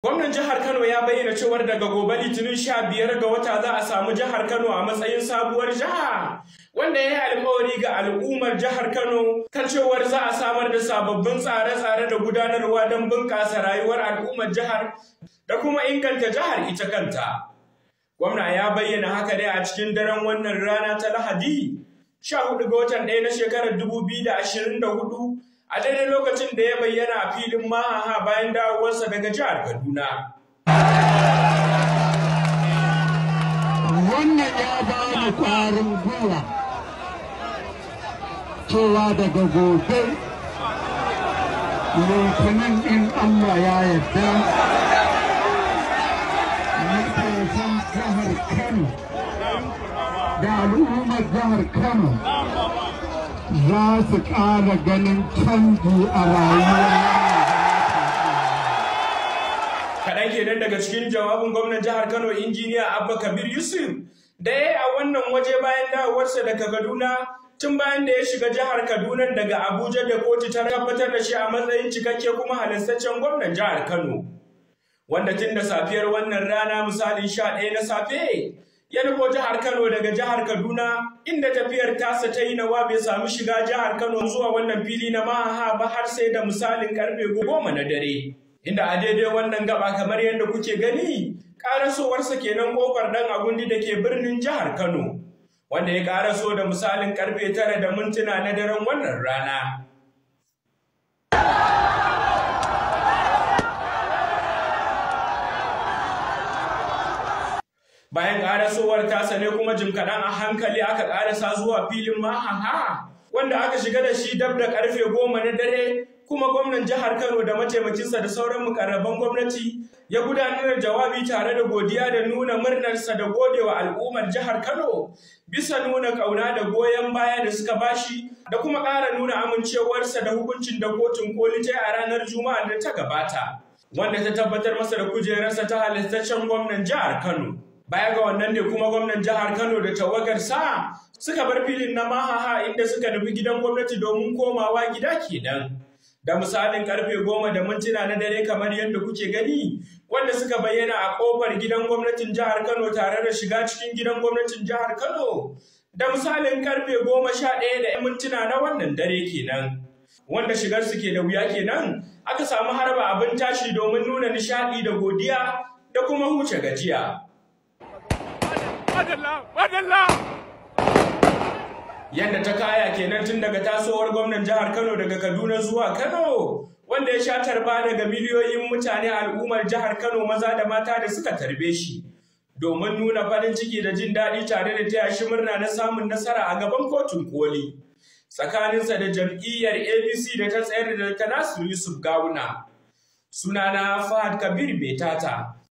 Gwamnan jihar Kano ya bayyana cewar daga gobe Litinin 15 ga wata za a samu jihar Kano a matsayin sabuwar jiha, wanda ya yi alkawari ga al'ummar jihar Kano kan cewar za a samar da sababbin tsare-tsare da gudanarwa don bunƙasa rayuwar al'ummar jihar da kuma inganta jihar ita kanta. Gwamna ya bayyana haka dai a cikin daren wannan rana ta Lahadi, 14 ga watan 1 na shekarar 2024, a daidai lokacin da ya bayyana a filin Mahaha bayan dawowarsa daga jihar Kaduna. Wannan ya ba ni ƙwarin gwiwa cewa daga gobe Litinin in Allah ya yarda, matasan jihar Kano da al'ummar jihar Kano za su ƙara ganin canji a rayuwa. Kaɗan kenan daga cikin jawabin gwamnan jihar Kano, Injiniya Abba Kabir Yusuf, da ya yi a wannan waje bayan dawowarsa daga Kaduna, tun bayan da ya shiga jihar Kaduna daga Abuja da kotu ta tabbatar da shi a matsayin cikakke kuma halastaccen gwamnan jihar Kano. Wanda tun da safiyar wannan rana misalin 11 na safe ya nufo jihar Kano daga jihar Kaduna, inda tafiyar tasa ta yi nawa bai samu shiga jihar Kano zuwa wannan fili na Mahaha ba har sai da misalin karfe 10 na dare. Inda a daidai wannan gaba, kamar yadda kuke gani, karasowarsa kenan kofar Dan Agundi da ke birnin jihar Kano, wanda ya karaso da misalin karfe 9:01 na daren wannan rana. Bayan ƙarasowar tasa ne kuma jim kaɗan a hankali aka ƙarasa zuwa filin Mahaha, wanda aka shiga da shi dab da karfe 10 na dare, kuma gwamnan jihar Kano da mataimakinsa da sauran mukarraban gwamnati ya gudanar da jawabi tare da godiya da nuna murnarsa da godewa al'ummar jihar Kano bisa nuna ƙauna da goyon baya da suka bashi, da kuma ƙara nuna amincewarsa da hukuncin da kotun koli ta yi a ranar Juma'a da ta gabata, wanda ta tabbatar masa da kujerarsa ta halittaccen gwamnan jihar Kano. Baya ga wannan ne kuma gwamnan jihar Kano da tawagarsa suka bar filin na Mahaha, inda suka nufi gidan gwamnati domin komawa gida kenan. Da misalin karfe 10:01 na dare, kamar yadda kuke gani, wanda suka bayyana a kofar gidan gwamnatin jihar Kano tare da shiga cikin gidan gwamnatin jihar Kano da misalin karfe 11:01 na wannan dare kenan. Wanda shigar su ke da wuya kenan aka samu harba abin tashi domin nuna nishaɗi da godiya da kuma huce gajiya. Yadda ta kaya kenan tun daga tasowar gwamnan jihar Kano daga Kaduna zuwa Kano, wanda ya sha tarba daga miliyoyin mutane al'ummar jihar Kano maza da mata da suka tarbe shi domin nuna farin ciki da jin daɗi tare da taya shi murna na samun nasara a gaban kotun koli tsakaninsa da jam'iyyar APC da ta tsayar da Dr. Nasiru Yusuf Gawuna. Sunana Fahad Kabir Betata.